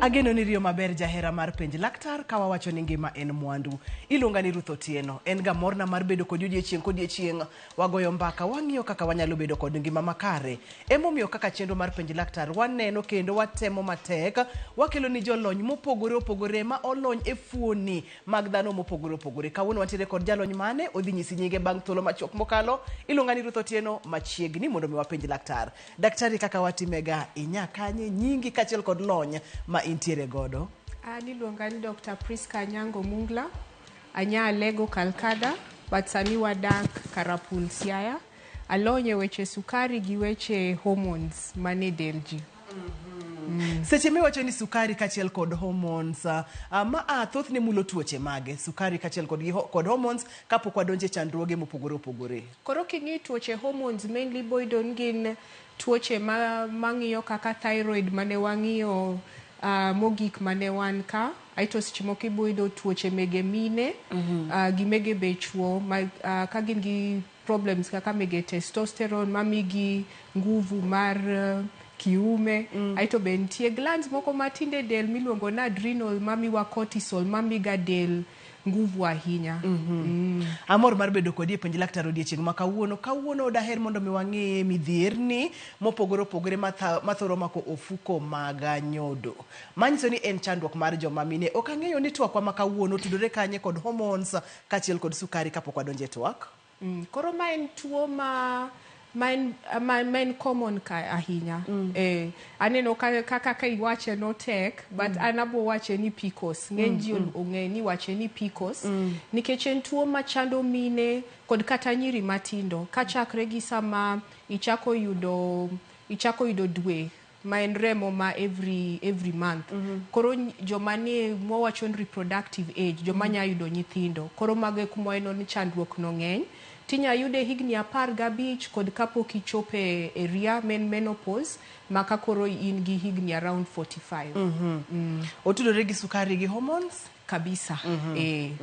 Ageno ni riyo maber jahera mar penj laktar ka wawacho ni ngima en mwandu. Iluonga ni Ruth Otieno. En ga morna mar bedo kodi odiechieng' kodiechieng'. Wagoyo mbaka, wang'iyo kaka wanyalo bedo kod ngima makare. Emomiyo kaka chenro mar penj laktar waneno kendo watemo matek wakelo ni jolony mopogore opogore ma olony e fuoni mag dhano mopogore opogore. Kawuono wantiere kod jalony mane odhi nyisi nyinge bang' thuolo machuok mokalo. Iluonga ni Ruth Otieno machiegni mondo mi wapenj laktar. Daktari kaka watimega inya kanye nyingi kaachiel kod lony ma intiere godo? An iluonga ni Dr. Priska Anyango Mungla. Anya Alego Kalkada, but sani wadak Karapul Siaya. Alony e weche sukari gi weche hormones mane del ji. Seche miwacho ni sukari kaachiel kod hormones, ma a thothne mulo tuoche mage? Sukari kaachiel kod, gi, kod hormones kapok wadonje chandruoge mopogore opogore. Koro king'i tuoche hormones mainly boyudo ni gin tuoche ma mang'iyo kaka thyroid mane wang'iyo mogik mane wan ka. Aeto seche moko iboyudo tuoche mege mine gi mege be chuo ma ka gin gi problems kaka mege testosterone mamigi nguvu mar kiume. Aeto be nitie glands moko matindo e del miluongo ni adrenal mamiwa cortisol mamiga del nguvu ahinya. Amor mar bedo kodi e penj laktar odiechieng' ma kawuono. Kawuono daher mondo mi wang'i midhierni mopogore opogore mathoro mako ofuko mag nyodo. Manyiso ni en chandruok mar joma mine. Ok ang'eyo ni twakwa ma kawuono otudore kanye kod hormones kaachiel kod sukari kapok wadonjo e twak. Koro ma en tuo ma ma en, ma en common ka ahinya. Aneno ka kaka ka iwache no tek, but an abo wache ni PCOS. Ng'eny ji ong'e ni wache ni PCOS. Nikech en tuo machando mine kod kata nyiri matindo. Kachakre gi sama ichako yudo dwe ma en remo ma every month. Koro joma nie mwawacho ni reproductive age, joma nya yudo nyithindo. Koro mago e kuma waneno ni chandruok no ng'eny. Tinya yude higni 15 kod kapok ichopo e ria men menopause ma ka koro in gi higni around 45. Otudore gi sukari gi hormones? Kabisa.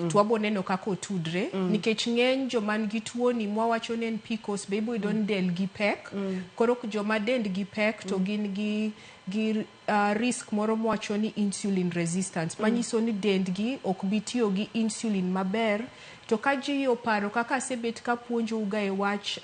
To wabo neno kaka otudre nikech ng'eny joma nigi tuo ni mwawacho ni en PCOS be ibo yudo ni del gi pek. Koro joma dendgi pek to gin gi risk moro mwacho ni insulin resistance manyiso ni dendgi ok bi tiyo gi insulin maber. To ka ji oparo kaka asebet kapuonjou ga e wach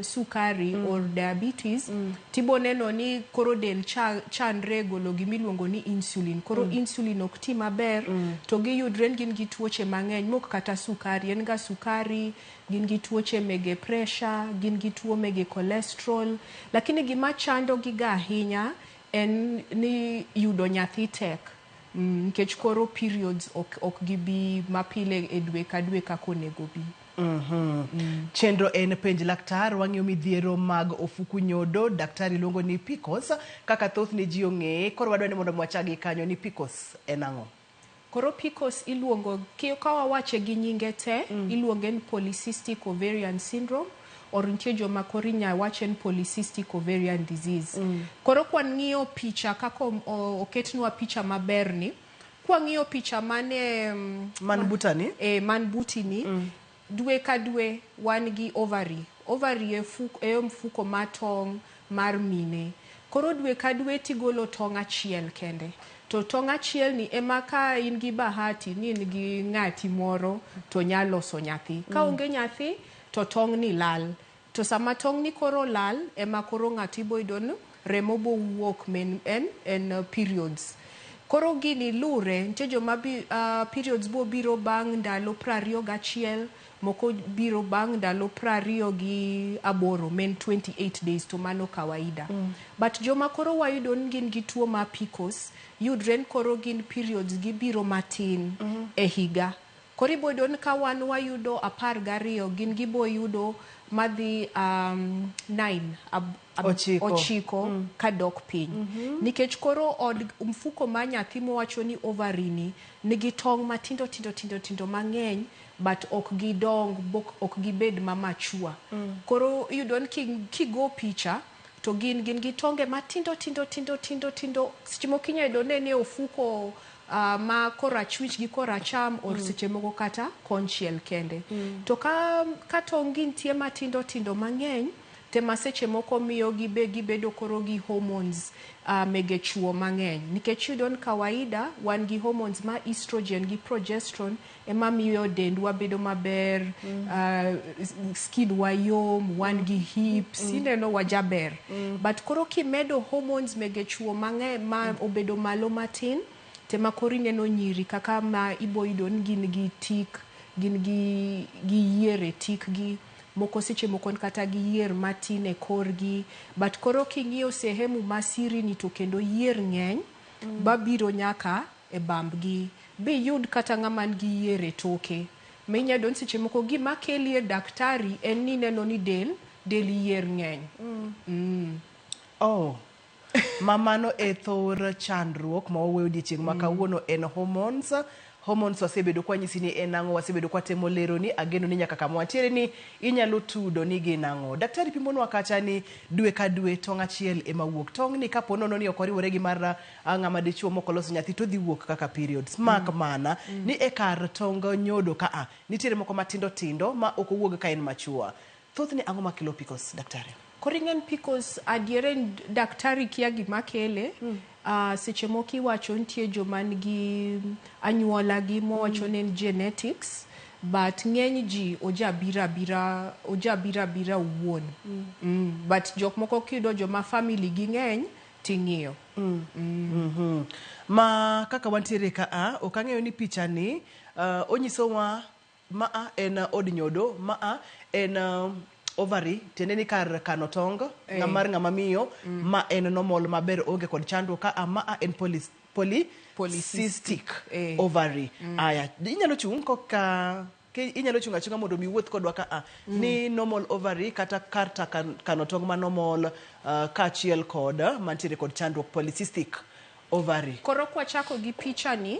sukari or diabetes, tibo neno ni koro del chandre e golo gimiluongo ni insulin. Koro insulin ok ti maber to giyudre ni gin gi tuoche mang'eny mok kata sukari. En ga sukari, gin gi tuoche mege pressure, gin gi tuo mege cholesterol. Lakini gima chando gi ga ahinya en ni yudo nyathi tek. Nikech koro periods ok gibi mapile e dwe ka dwe kaka onego bi. Chenro en penj laktar, wang'iyo midhiero mag ofuku nyodo, daktari luongo ni PCOS, kaka thothne ji ong'eye. Koro wadwa ni mondo mi wachak gi kanyo ni PCOS en ang'o? Koro PCOS iluongo, ka wawache gi nyinge te, iluonge ni polycystic ovarian syndrome or nitie joma koro inya wache ni polycystic ovarian disease. Koro kwang'iyo picha kaka oketnwa picha maber ni, kwang'iyo picha mane Man butani? Man butini, dwe ka dwe wan gi ovary. Ovary e mfuko mar tong' mar mine. Koro dwe ka dwe tigolo tong' achiel kende. To tong' achiel ni ema ka in gi bahati ni in gi ng'ati moro to nya loso nyathi. Ka onge nyathi to tong' ni lal. To sama tong' ni koro lal ema koro ng'ato ibo yudo ni remo bo wuok men en periods. Koro gini lure, nitie joma periods bo biro bang' ndalo 21, moko biro bang' ndalo 28 men 28 days to mano kawaida. But joma koro wayudo ni gin gi tuo mar PCOS, yudre ni koro gin periods gibiro matin e higa. Koro ibo yudo ni ka wan wayudo 12, gin gibo yudo madhi 9 9. 9 kadok piny. Nikech koro od mfuko mar nyathi mowacho ni ovary ni nigi tong' matindo tindo tindo tindo mang'eny but ok gidong ok gibed ma mature. Koro iyudo ni kigo picha to gin gi tonge matindo tindo tindo tindo tindo seche moko inya yudo ni en e ofuko ma korachwich gi koracham or seche moko kata konchiel kende. To ka tong' gi nitie matindo tindo mang'eny Tema seche moko miyo gibe gibedo koro gi hormones mege chuo mang'eny. Nikech iyudo ni kawaida wan gi hormones ma estrogen gi progesterone ema miyo dendwa bedo maber, skin wa yom, wan gi hips, ineno wajaber. But koro kimedo hormones mege chuo mang'eny ma obedo malo matin, tema koro ineno nyiri kaka ma ibo yudo ni gin gi tik, gin gi yier e tikgi, moko seche moko kata gi yier matin e korgi. But koro king'iyo sehemu ma siri ni to kendo yier ng'eny, babiro nyaka e bambgi. Biyud kata ng'ama nigi yier e toke. Minya yudo ni seche moko gima keli e daktari en ni ineno ni del yier ng'eny. Oh. Ma mano e thor chandruok ma wawuoyo odiechieng' ma kawuono en hormones. Hormones wasebedo kwa nyisi ni en ang'o, wasebedo kwa temo lero ni, ageno ni nyaka kama wantiere ni inyalo tudo ni gin ang'o. Daktari pimonwa kacha ni dwe ka dwe tong' achiel ema wuok. Tong' ni kapo nono ni ok oriwore gi mar ng'ama dichuo mok oloso nyathi to dhi wuok kaka periods. Mak mana ni e kar tong nyodo ka a nitiere moko matindo tindo ma ok owuog ka en machua. Thothne ang'o makelo PCOS, daktari? Koro ing'e PCOS adier en daktari kia gima kele. Seche moko iwacho nitie joma nigi anyuola gi mowacho ni en genetics, but ng'eny ji oja bira abira owuon. But jok moko kiyudo joma family gi ng'eny ting'iyo. Ma kaka wantiere ka a, ok ang'eyo ni picha ni onyisowa ma a en od nyodo, ma a en ovary, tiende ni kar kano tong, mar ng'ama miyo, ma en normal maber onge kod chandruok ka a ma a en polycystic ovary. Aya, inyalo chung' koka inyalo chung' achunga mondo mi wuoth kodwa ka a ni normal ovary kata kar kano tong' ma normal kaachiel kod mantiere kod chandruok polycystic ovary. Koro kwachako gi picha ni,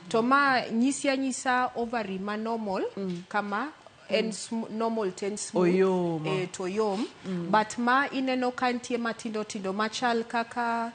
to ma nyisi anyisa ovary ma normal, kama en normal ten smooth, Oyom. To yom. But ma ineno ka nitie matindo tindo machal kaka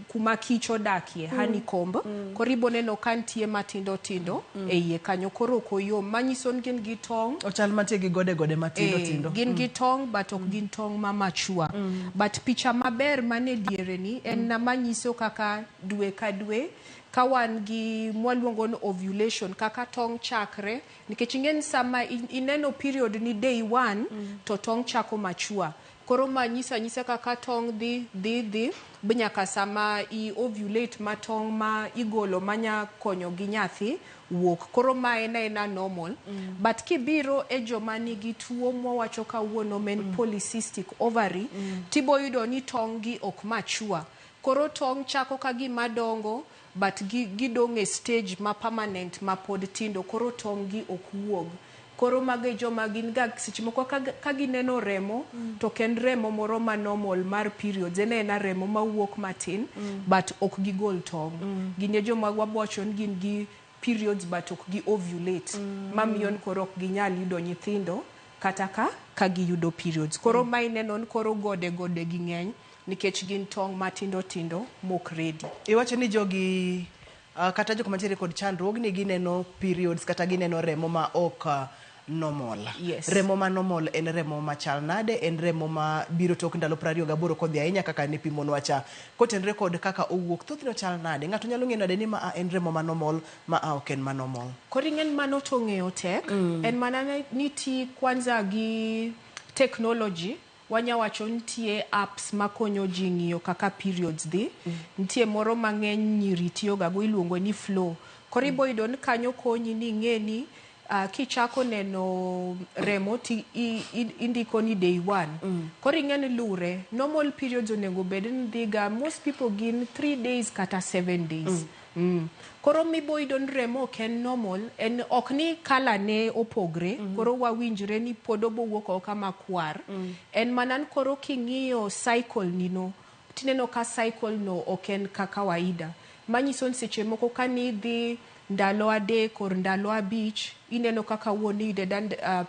kuma kich odakie, honeycomb. Koro ibo neno ka nitie matindo tindo e iye kanyo, koro ok oyom. Manyiso ni gin gi tong'. Ochal mantie gi gode gode matindo tindo. Gin gi tong' but ok gin tong' ma machua. But picha maber mane diere ni en manyiso kaka dwe ka dwe ka wan gi mwaluongo ni ovulation, kaka tong' chakre, nikech ing'e ni sama ineno period ni day 1 to tong' chako machua. Koro ma nyisa nyisa kaka tong' dhi, dhi, dhi, nyaka sama i ovulate ma tong' ma igolo manya konyo gi nyathi wuok. Koro ma en aena normal. But kibiro e joma nigi tuo mwawacho kawuono ma en polycystic ovary, tibo yudo ni tong' gi ok machua. Koro tong' chako ka gima dongo, but gidong' e stage ma permanent ma pod tindo, koro tong' gi ok wuog. Koro mago e joma gin ga seche moko ka gineno remo, to ok en remo moro ma normal mar periods, en aena remo mawuok matin, but ok gigol tong'. Gin e joma wabowacho ni gin gi periods but ok gi ovulate, mamiyo ni koro ok ginyal yudo nyithindo kata ka giyudo periods. Koro ma ineno ni koro gode gode gi ng'eny nikech gin tong' matindo tindo mok ready. Iwacho ni jogi kata jok mantiere kod chandruogni gineno periods kata gineno remo ma ok normal. Yes. Remo ma normal en remo machal nade? En remo ma biro tok ndalo 28 kodhi ahinya kaka ne pimonwa cha. Kotenre kod kaka owuok, thothne ochal nade? Ng'ato nyalo ng'eyo nade ni ma a en remo ma normal, ma a ok en ma normal? Koro ing'e ni mano to ng'eyo tek. En mana ni ti kwanza gi technology. Wanya wacho nitie apps makonyo ji ng'iyo kaka periods dhi. Nitie moro mang'eny nyiri tiyoga go iluongo ni Flow. Koro ibo yudo ni kanyo konyi ni ing'e ni kichako neno remo ti indiko ni day 1. Koro ing'e ni lure. Normal periods onego bed ni dhiga, most people gin 3 days kata 7 days. Koro mibo yudo ni remo ok en normal, en ok ni colour ne opogre, koro wawinjre ni pod obo wuok oko kama kwar. En mana ni koro king'iyo cycle ni no, tineno ka cycle no ok en ka kawaida. Manyiso ni seche moko ka ni dhi ndalo 3 kor ndalo 5, ineno kaka wuon iyude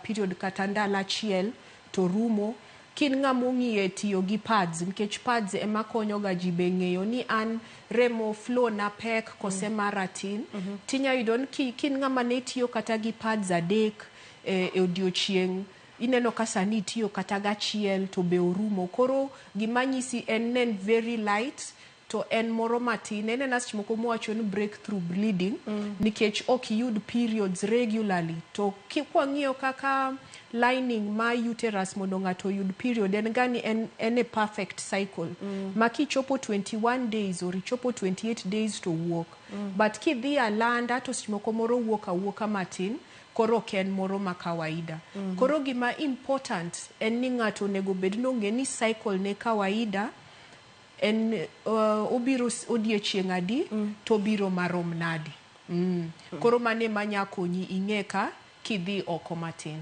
period kata ndalo 1 to rumo. Kin ng'ama ong'iye tiyo gi pads, nikech pads ema konyo ga ji be ng'eyo ni an remo flow na pek kose mara tin. Tinya yudo ni kin ng'ama ne tiyo kata gi pads 3 e odiochieng', Ineno ka sani itiyo kata gachiel to be orumo. Koro gima nyisi en ne en very light to en moro matin. En ena seche moko mwawacho ni breakthrough bleeding nikech ok iyud periods regularly. To kwang'iyo kaka lining ma uterus mondo ng'ato oyud period en ga ni en a perfect cycle. Ma kichopo 21 days or ichopo 28 days to wuok. But kidhi alanda to seche moko moro wuok awuoka matin, koro ok en moro ma kawaida. Koro gima important en ni ng'ato onego bed ni ong'e ni cycle ne kawaida en obiro odiechieng' adi to obiro marom nadi. Koro mano ema nya konyi ing'e ka kidhi oko matin.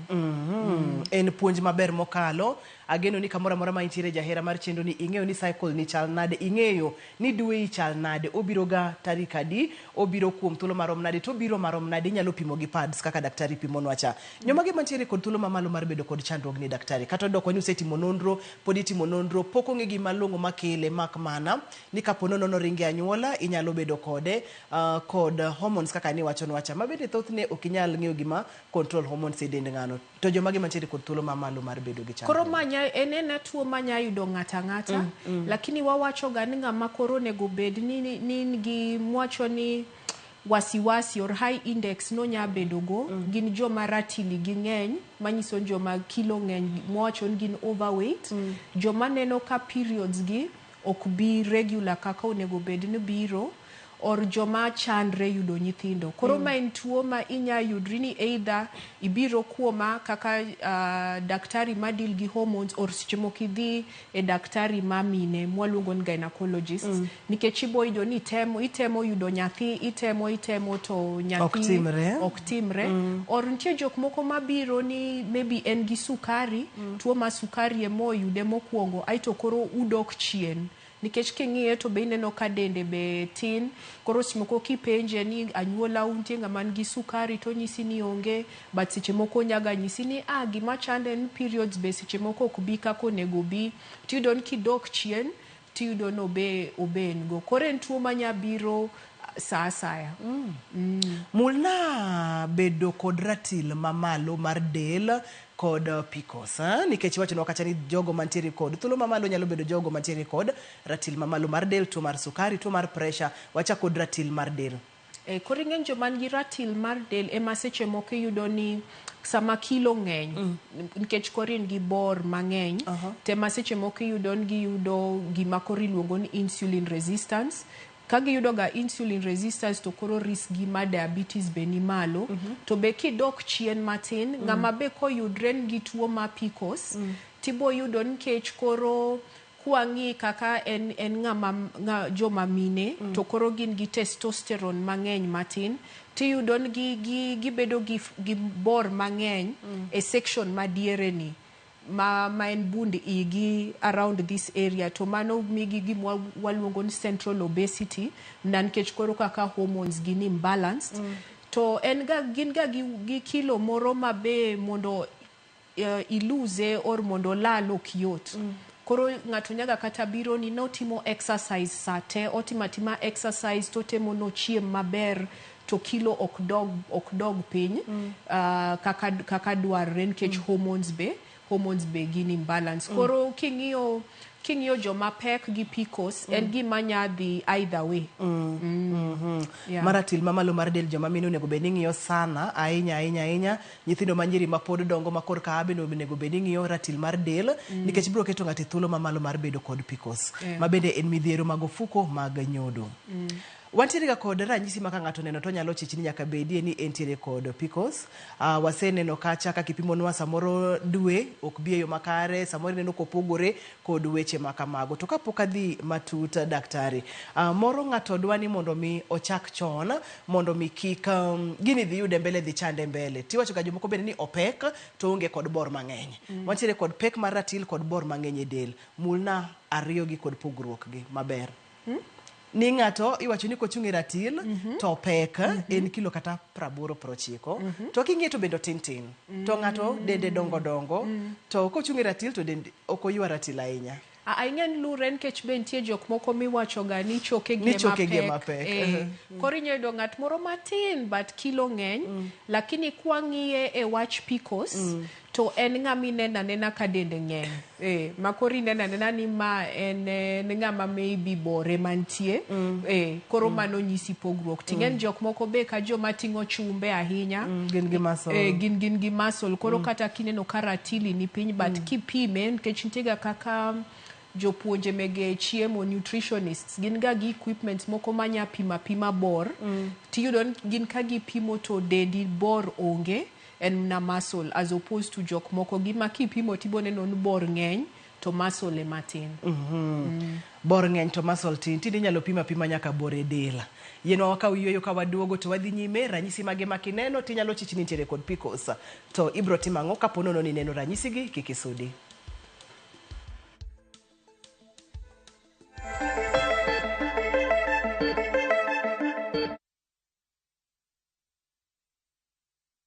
En puonj maber mokalo. Ageno ni kamoro amora ma intiere jahera mar chenro ni ing'eyo ni cycle ni chal nade, ing'eyo ni dweyi chal nade, obiro ga tarik adi, obiro kuom thuolo marom nade, to obiro marom nade, inyalo pimo gi pads kaka daktari pimonwa cha. Jomage mantiere kod thuolo mamalo mar bedo kod chandruok ni daktari, kata odoko ni usetimo nonro, pod itimo nonro, pok ong'e gima long'o makele mak mana ni kapo nono noringe anyuola, inyalo bedo kode kod hormones kaka niwachonwa cha, ma bende thothne ok inyal ng'eyo gima control hormones e dend ng'ano. To jomage mantiere kod thuolo mamalo mar bedo gi chandruok? Koro manya en ena tuo manya yudo ng'ata ng'ata, lakini wawacho ga ni ng'ama koro onego bed ni gi mwacho ni wasiwasi or high index no nya bedo go, gin joma ratili gi ng'eny, manyiso ni joma kilo ng'eny, mwacho ni gin overweight, joma neno ka periods gi ok bi regular kaka onego bed ni biro, or joma chandre yudo nyithindo. Koro ma en tuo ma inya yudri ni either ibiro kuoma kaka daktari ma deal gi hormones, or seche moko idhi e daktari ma mine mwaluongo ni gynecologist, nikech ibo yudo ni itemo yudo nyathi, itemo to nyathi Ok timre. ok timre. Or nitie jok moko mabiro ni maybe en gi sukari, tuo mar sukari ema oyude mokwongo, aeto koro udok chien. Nikech king'iye to be ineno ka dende be tin, koro seche moko kipenje ni anyuola nitie ng'ama nigi sukari to onyisi ni onge, but seche moko onyaga nyisi ni gima chande en periods be seche moko ok bi kaka onego bi, tiyudo ni kidok chien tiyudo ni obe en go. Koro en tuo manya biro sa asaya. Mulna bedo kod ratil mamalo mar del kod PCOS, Nikech iwachonwa kacha ni jogo mantiere kod thuolo mamalo nyalo bedo jogo mantiere kod ratil mamalo mar del, tuo mar sukari, tuo mar pressure, wachak kod ratil mar del. Koro ing'e joma nigi ratil mar del ema seche moko iyudo ni sama kilo ng'eny, nikech koro in gi bor mang'eny, tema seche moko iyudo ni giyudo gima koro iluongo ni insulin resistance. Ka giyudo ga insulin resistance to koro risk gi mar diabetes be ni malo. To be kidok chien matin, ng'ama be koyudre gi tuo mar PCOS, tibo yudo nikech koro kwang'i kaka en ng'ama, joma mine, to koro gin gi testosterone mang'eny matin, tiyudo ni gibedo gi bor mang'eny e section madiere ni, ma en bund igi around this area, to mano migi gima waluongo ni central obesity, na nikech koro kaka hormones gin imbalanced. To en ga, gin ga gi kilo moro mabe mondo iluze or mondo lal ok yot. Koro ng'ato nyaga kata biro ni notimo exercise sa te, otimo atima exercise to temo nochiem maber, to kilo ok dog piny, kaka dwarre nikech hormones be gin imbalance. Koro king'iyo joma pek gi PCOS, en gima nya dhi either way. Mar ratil mamalo mar del joma mine onego bed ni ng'iyo sana ahinya ahinya ahinya. Nyithindo ma nyiri ma pod dongo ma korka a bende onego bed ni ng'iyo ratil mar del, nikech biro keto ng'ato e thuolo mamalo mar bedo kod PCOS, ma bende en midhiero mag ofuko mag nyodo. Wantiere ga kod ranyisi ma ka ng'ato oneno to onyalo chich ni nyaka bedie ni entiere kod PCOS. Waseneno kacha kaka ipimonwa samoro dwe ok bi e yo makare, samoro ineno kopogore kod weche ma kamago. To kapok adhi matut daktari, moro ng'ato dwa ni mondo mi ochak chon, mondo mi kik gini dhi yude mbele, dhi chande mbele. Tiwacho ga jomoko bende ni opek to onge kod bor mang'eny. Wantiere kod pek mar ratil kod bor mang'eny e del. Mulna ariyo gi kod pogruok gi maber. Ni ng'ato iwacho ni kochung' e ratil, to pek, en kilo kata praboro prochiko. To king'iye to bende otin tin. To ng'ato dende dongo dongo, to kochung' e ratil to dende ok oywa ratil ahinya. Ahinya en lure nikech be nitie jok moko miwacho ga ni choke gi Ni ema choke gi ema pek. pek. Koro inyalo yudo ng'at moro matin but kilo ng'eny, lakini kwang'iye e wach PCOS, To en ng'ama ineno anena ka dende ng'eny. Eh, ma koro ineno anena ni ma en en ng'ama maybe bore mantie. Eh, koro mano nyisi pogruok. Ting'en jok moko be ka joma ting'o chumbe ahinya. Gin gi muscle. Eh, gin gi muscle. Koro kata kineno ka ratili ni piny, but kipime, nikech nitie ga kaka jopuonje mege chiemo, nutritionists, gin ga gi equipment moko manya pima pima bor. Tiyudo ni gin ka gipimo to dendi bor onge, en na muscle, as opposed to jok moko gima kipimo tibo neno ni bor ng'eny to muscle ema tin. Bor ng'eny to muscle tin. Tinde inyalo pima pima nyaka bor e del. Yienwa wakaw yueyo, ka waduogo to wadhi nyime. Ranyisi mage ma kineno tinyalo chich ni nitiere kod PCOS? To ibro timo ang'o kapo nono ni ineno ranyisigi? Kik isudi.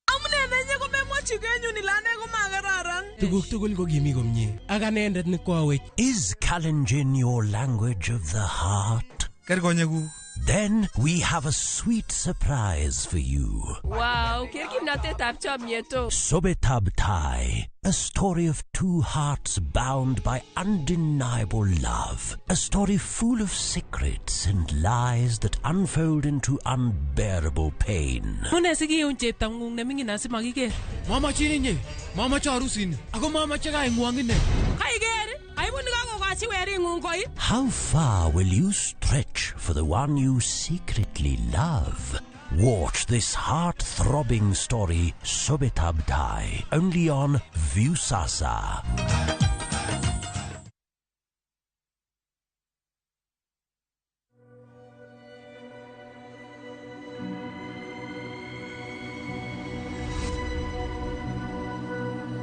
Amune nenye komemwochi kenyun ile ane komakararan. Tuguk tugul ko kimi komie ak anendet ne kwawech. Is Kalenjin your language of the heart? Ker konyekuk. Then we have a sweet surprise for you. Wow, ker kimnatetab chomyet o. Sobetab Tai, a story of two hearts bound by undeniable love. A story full of secrets and lies that unfold into unbearable pain. Mune sikiun cheptong'ung neming'in asimakiker? Mamachin inye, mamache arusini, ako mamache kaing'wong ine. Kaiker, aibu nikakokochi wering'ung koit. How far will you stretch for the one you secretly love? Watch this heart-throbbing story, Sobetab Tai, only on Viusasa.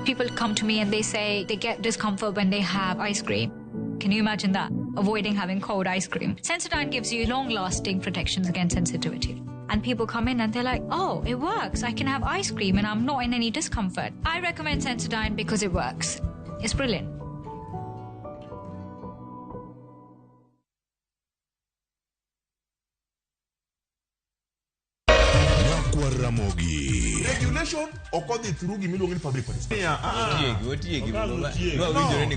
People come to me and they say they get discomfort when they have ice cream. Can you imagine that? Avoiding having cold ice cream. Sensodyne gives you long-lasting protections against sensitivity. And people come in and they're like, oh, it works. I can have ice cream and I'm not in any discomfort. I recommend Sensodyne because it works. It's brilliant. Nyakwar Ramogi. Regulation ok odhi through gimiluongo ni public participation.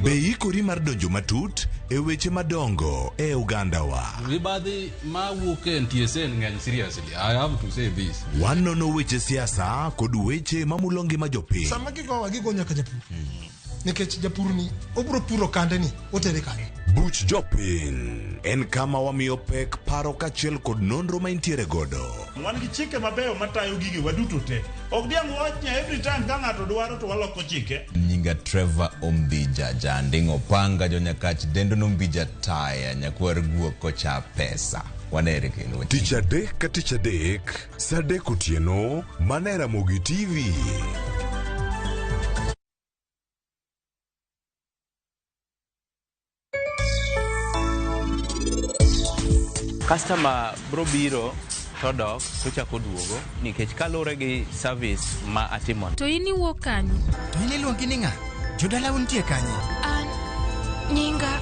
Be ikori mar donjo matut e weche madongo e ogandawa? Mibadhi mawuok e NTSA ng'eny, seriously. I have to say this. Wanono weche siasa kod weche mamulo ngima jopiny. Sama gigowa, gigo nyaka japur, nikech japur ni obro puro kande ni otere kanye? Buch Jopiny en kama wamiyo pek paro kaachiel kod nonro ma intiere godo. Wan gi chike mabeyo matayo gige waduto te. Ok diang' wach ni every time ka ng'ato dwaro to waloko chike. Nyinga Trevor Ombija Janding'o Panga jonyakach dendo nombija taya nyakwar guok kocha pesa wanere kendo. Tich adek ka tich adek, sa 3 otieno, mana e Ramogi TV. Customer bro biro todok tochako duogo nikech kaluwore gi service ma atimo. To in iwuok kanye? To in iluongi ni ng'a? Jodalau nitie kanye? An nyinga.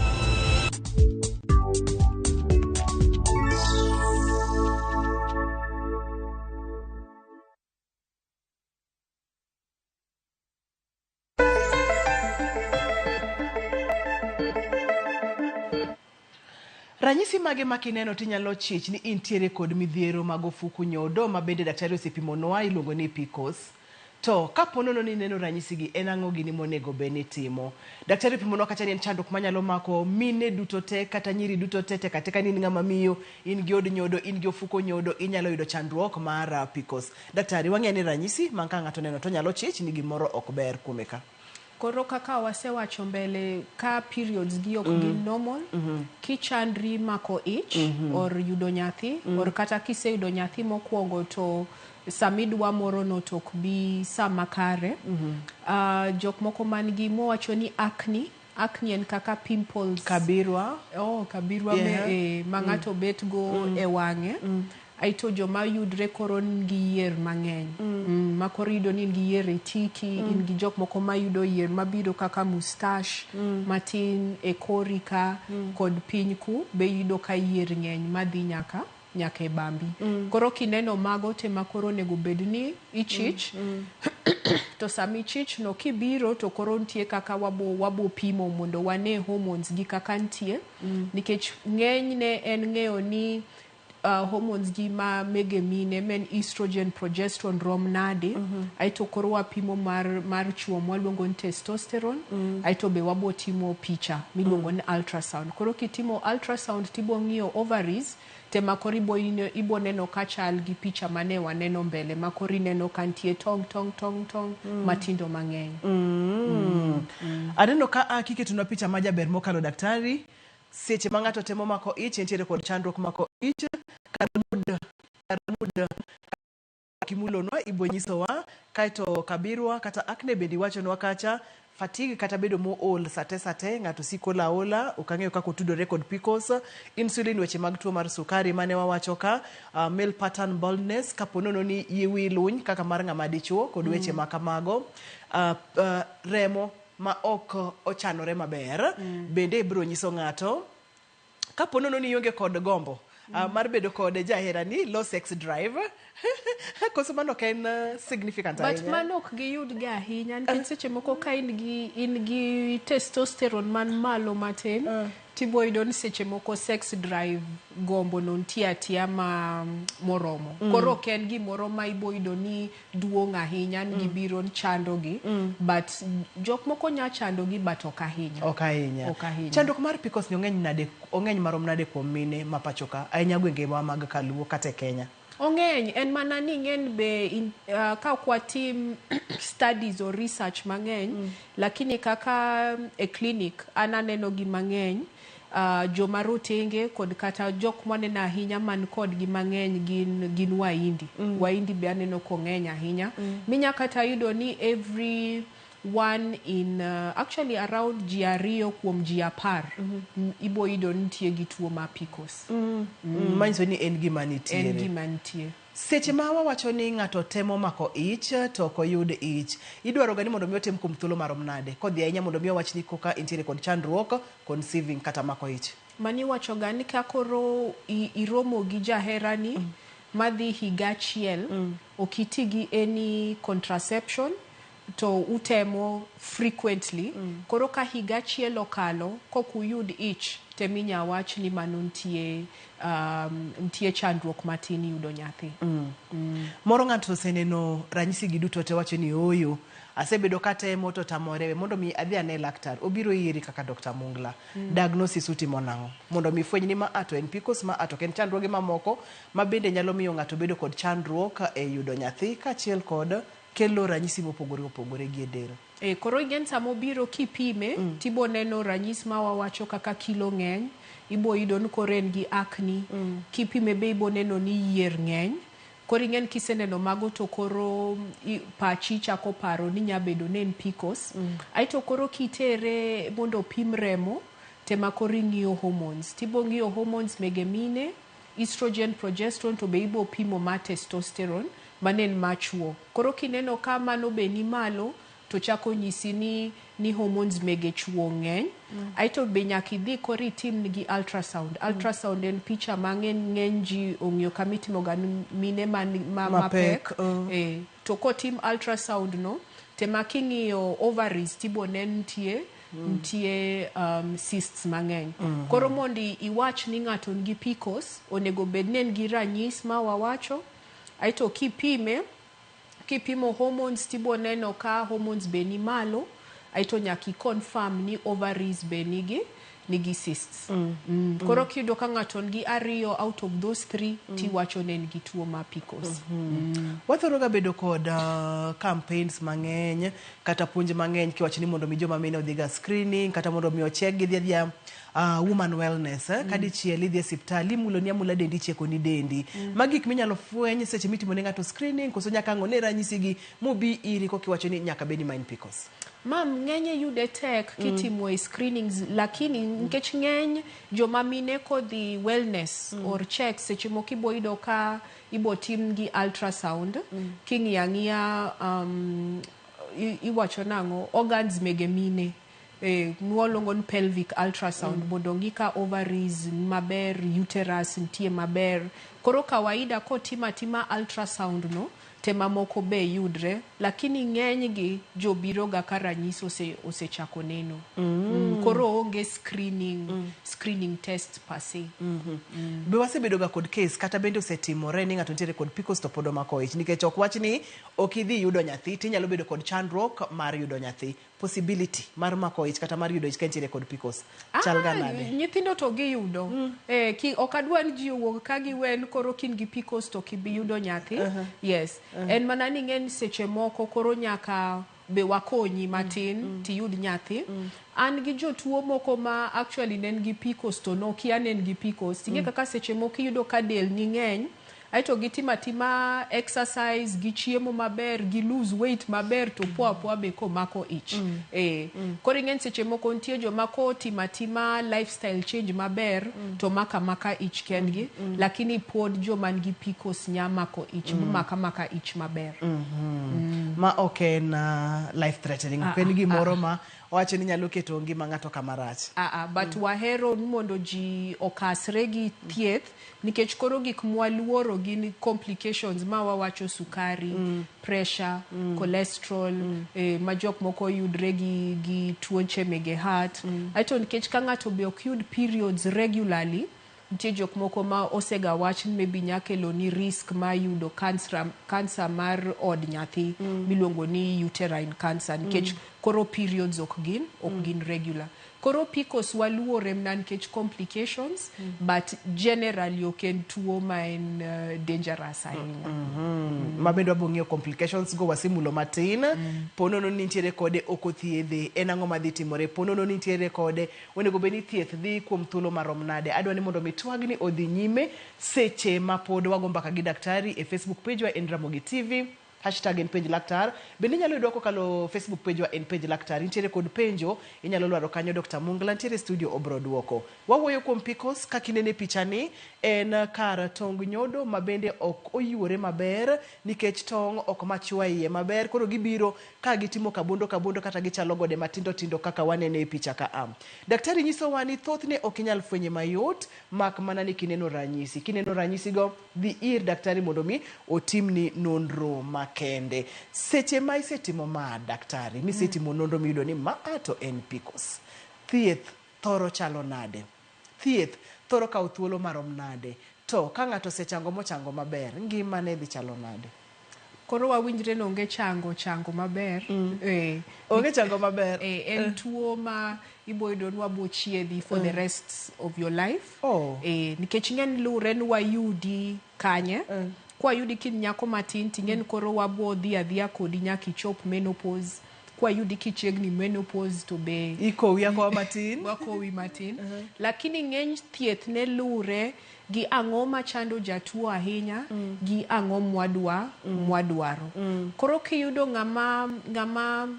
Ranyisi mage ma kineno tinyalo chich ni intiere kod midhiero mag ofuku nyodo ma bende daktari osepimonwa iluongo ni PCOS? To kapo nono ni ineno ranyisigi, en ang'o gini monego bed ni itimo? Daktari opimonwa kacha ni en chandruok manyalo mako mine duto te kata nyiri duto te, tek ateka ni in ng'ama miyo, in gi od nyodo, in gi ofuko nyodo, inyalo yudo chandruok mar PCOS. Daktari, wang'eyo ni ranyisi man ka ng'ato neno to nyalo chich ni gimoro ok ber kuome ka. Koro kaka wasewacho mbele, ka periods gi ok gin normal, kichandri mako ich or yudo nyathi, or kata kiseyudo nyathi mokwongo to samidwa moro no to ok bi sama kare. Jok moko man gi mowacho ni acne. Acne en kaka pimples. Kabirwa. Oh, kabirwa me, ma ng'ato bet go e wang'e. Aito joma yudre koro nigi yier mang'eny. Ma koro iyudo ni in gi yier e tiki, in gi jok moko mayudo yier mabiro kaka mustache matin e kori ka kod piny ku be iyudo ka yier ng'eny madhi nyaka e bambi. Koro kineno mago te ma koro onego bed ni ichich. To sama ichich no kibiro to koro nitie kaka wabo pimo mondo wane hormones gi kaka nitie. Nikech ng'enyne en ng'eyo ni hormones gi ma mege mine men estrogen, progesterone rom nade. Aeto koro wapimo mar chuo mwaluongo ni testosterone. Aeto be wabo timo picha miluongo ni ultrasound. Koro kitimo ultrasound tibo ng'iyo ovaries tema koro ibo neno ka chal gi picha mane waneno mbele ma koro ineno ka nitie tong tong tong tong matindo mang'eny. Aneno ka kiketonwa picha ma jaber mokalo daktari, seche ma ng'ato temo mako ich entiere kod chandruok mako ich kar muda kimulonwa ibo nyisowa kaeto kabirwa kata acne bende iwachonwa kacha fatigue kata bedo mool sate ng'ato siko laola ok ang'eyo kaka otudore kod PCOS, insulin weche mag tuo mar sukari mane wawacho ka, male pattern baldness kapo nono ni yie wi luny kaka mar ng'ama dichuo kod weche ma kamago, remo ma ok ochanore maber bende ibiro nyiso ng'ato kapo nono ni ionge kod gombo mar bedo kod jaherani, low sex drive koso mano ok en significant But ahinya. Mano ok giyud ga ahinya nikech seche moko ka in gi testosterone man malo matin tibo yudo ni seche moko sex drive gombo no nitie atia ma moromo. Koro ok en gimoro ma ibo yudo ni duong' ahinya ni gibiro chando gi. But jok moko nya chando gi but ok ahinya. Ok ahinya. Ok ahinya. Chandruok mar PCOS ni ong'eny nade, ong'eny marom nade kuom mine ma pacho ka ahinya gwenge wa mag Kaluo kata e Kenya? Ong'eny, en mana ni ng'eny be ka ok watim studies or research mang'eny, lakini kaka e clinic an aneno gi mang'eny, joma rotenge kod kata jok mwaneno ahinya man kodgi mang'eny gin Wahindi. Wahindi be aneno kong'eny ahinya. Minya kata yudo ni every one in actually around ji 2 kuom ji 10 ibo yudo nitie gi tuo mar PCOS. Manyiso ni en gima nitiere. En gima nitie. Seche ma wawacho ni ng'ato temo mako ich to ok oyud ich, idwaro ga ni mondo mi otem kuom thuolo marom nade? Kodhi ahinya mondo mi owach ni koka entiere kod chandruok conceiving kata mako ich. Mani iwacho ga ni ka koro iromo gi jaherani madhi higa achiel, ok iti gi any contraception to utemo frequently. Koro ka higa achiel okalo kok uyud ich teminya wach ni mano nitie chandruok matin yudo nyathi. Moro ng'ato oseneno ranyisi gi duto te wacho ni ooyo, asebedo katemo to tamore, mondo mi adhi ane laktar. Obiro iri kaka Dr. Mungla. Diagnosis utimo nang'o? Mondo mi fweny ni ma ato en PCOS, ma ato ok en chandruoge mamoko ma bende nyalo miyo ng'ato bedo kod chandruok e yudo nyathi kaachiel kod kelo ranyisi mopogore opogore gi e del. Koro ing'en sama obiro kipime, tibo neno ranyisi ma wawacho kaka kilo ng'eny, ibo yudo ni koro en gi acne, kipime be ibo neno ni yier ng'eny. Koro ing'en kiseneno mago to koro pachi chako paro ni nya bedo ni en PCOS. Aeto koro kitere mondo opim remo, tema koro ing'iyo hormones. Tibo ng'iyo hormones mege mine, estrogen, progesterone, to be ibo pimo ma testosterone, mane en machuo. Koro kineno ka mano be ni malo, to chako nyisi ni hormones mege chuo ng'eny. Aeto be nyaka idhi koro itim nigi ultrasound. Ultrasound en picha ma ng'eny ji ong'iyo kama itimo ga mine mapek. To kotim ultrasound no, tema king'iyo ovaries tibo ne nitie cysts mang'eny. Koro mondo iwach ni ng'ato nigi PCOS, onego bed ni en gi ranyis ma wawacho. Aeto kipime, kipimo hormones tibo neno ka hormones be ni malo, aeto nyaka i-confirm ni ovaries be nigi cysts. Koro kiyudo ka ng'ato nigi 2 out of those 3, tiwacho ne en gi tuo mar PCOS. Wathoro ga bedo kod campaigns mang'eny kata puonj mang'eny kiwacho ni mondo mi joma mine odhi ga screening kata mondo mi ocheck gi dhi adhiya woman wellness, kadichiel idhi e osiptal imuloni amula dendi icheko ni dendi. Magi gik minyalo fweny seche mitimo ne ng'ato screening koso nyaka ang' one ranyisi gi mobi iri kokiwacho ni nyaka bed ni ma en PCOS. Mam, ng'eny yude tek kitimo e screenings, lakini nikech ng'eny joma mine kodhi wellness or check seche moko ibo yudo ka ibo tim gi ultrasound, king'iyo ang'iya iwacho nang'o organs mege mine. Mwaluongo ni pelvic ultrasound mondo ong'i ka ovaries maber, uterus nitie maber. Koro kawaida kotim atima ultrasound no, Te mamoko be yudre, lakini ng'enygi jobiroga ka ranyisi osechako neno. Koro onge screening test per se. Be wasebedo ga kod case kata bende osetimore ni ng'ato nitiere kod PCOS to pod omako ich? Nikech ok wach ni ok idhi yudo nyathi, tinyalo bedo kod chandruok mar yudo nyathi. Possibility mar mako ich kata mar yudo ich ka intiere kod PCOS chal ga nade? Nyithindo to giyudo. Ok adwa ni ji owuog ka giwen koro kin gi PCOS to ok ibi yudo nyathi. Yes. En mana ni ng'eny seche moko koro nyaka be wakonyi matin tiyud nyathi. An gi jotuo moko ma actually ne nigi PCOS to nokia ne en gi PCOS. Ting'e kaka seche moko iyudo ka del ni ng'eny, aeto gitimo atima exercise, gichiemo maber, gi lose weight maber, to po apoa be komako ich. Koro ing'eni seche moko nitie joma kotimo atima lifestyle change maber to mako amaka ich kendgi, lakini pod joma nigi PCOS nya mako ich, mako amaka ich maber. Ma ok en life threatening, ok en gimoro ma wacho ni nyalo keto ngima ng'ato kama rach. But wahero ni mondo ji okasre gi thieth, nikech koro gik mwaluoro gin complications ma wawacho: sukari, pressure, cholesterol, ma jok moko yudre gi tuoche mege heart. Aeto nikech ka ng'ato be ok yud periods regularly, nitie jok moko ma osega wach ni maybe nya kelo ni risk mar yudo cancer mar od nyathi miluongo ni uterine cancer, nikech koro periods ok gin regular. Koro PCOS waluore mana nikech complications, but generally ok en tuo ma en dangerous ahinya. Ma bende wabo ng'iyo complications go, wasemulo matin. Po nono ni nitiere kode, ok othiedhe, en ang'o madhi timore? Po nono ni nitiere kode, onego bed ni thieth dhi kuom thuolo marom nade? Adwa ni mondo mi twagni odhi nyime seche ma pod wago mbaka gi daktari e Facebook page wa en Ramogi TV, hashtag en penj laktar. Bende inyalo yudwa kokalo Facebook page wa en penj laktar. Nitiere kod penjo, inyalo lwaro kanyo, Dr. Mungla nitiere studio, obro duoko. Wawuoyo kuom PCOS. Kaka inene pichani, en kar tong nyodo ma bende ok oyuore maber nikech tong' ok machua iye maber, koro gibiro ka gitimo kabondo kabondo kata gichalo gode matindo tindo kaka wanene e picha ka. A daktari nyisowa ni thothne ok inyal fwenye mayot, mak mana ni kineno ranyisi. Kineno ranyisigo, dhi ir daktari mondo mi otimni nonro makende. Seche ma isetimo ma, daktari, misetimo nonro miyudo ni ma a to en PCOS, thieth thoro chalo nade? Thieth thoro kawo thuolo marom nade? To ka ng'ato osechango mochango maber, ngimane dhi chalo nade? Koro wawinjre ni onge chango maber. Onge chango maber. En tuo ma ibo yudo ni wabo chiedhi for the rest of your life. Nikech ing'e ni luwre ni wayudi kanye. Kwayudi kin nyako matin, ting'e ni koro wabo dhi adhiya kodi nyaka ichop menopause. Kwayudi kichiegni menopause to be ikowi akowa matin. Wakowi matin. Lakini ng'eny thieth ne luwre gi ang'o machando jatuo ahinya gi ang'o mwadwaro. Koro kiyudo ng'ama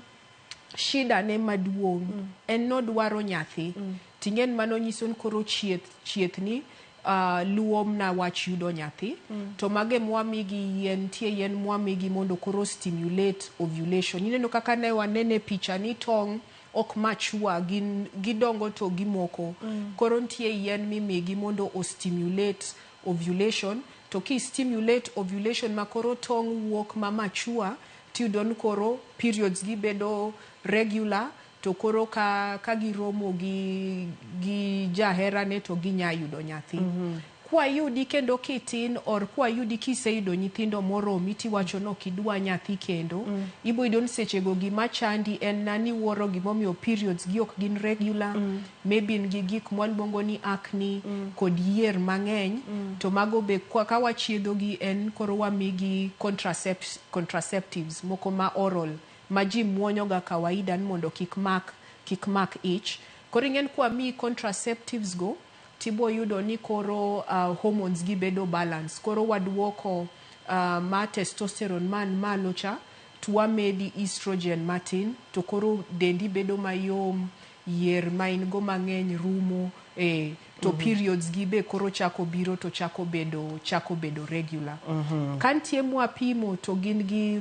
shida ne maduong' en nodwaro nyathi, ting'e ni mano nyiso ni koro chieth ni luwo mna wach yudo nyathi. To mago mwamigi yien, nitie yien mwamigi mondo koro stimulate ovulation. Ineno kaka ne wanene picha ni tong' ok machua, gin gidongo to gimoko. Koro nitie yien mimigi mondo o stimulate ovulation. To ki stimulate ovulation ma koro tong' wuok ma machua, tiyudo ni koro periods gi bedo regular, to koro ka giromo gi jaherane to ginya yudo nyathi. Kwayudi kendo kitin or kwayudi kiseyudo nyithindo moromi, tiwacho ni ok idwa nyathi kendo, ibo yudo ni sechego gima chandi en na ni wuoro gimomiyo periods gi ok gin regular. Maybe in gi gik mwaluongo ni acne kod yier mang'eny. To mago be ka wachiedho gi en koro wamigi contraceptives moko ma oral ma ji muonyo ga kawaida ni mondo kik mak ich. Koro ing'e ni kwamiyi contraceptives go, tibo yudo ni koro hormones gi bedo balance. Koro waduoko ma testosterone man malo cha, to wamedi estrogen matin, to koro dendi bedo mayom, yier ma in go mang'eny rumo, to periods gi be koro chako biro to chako bedo regular. Ka nitie mwapimo to gin gi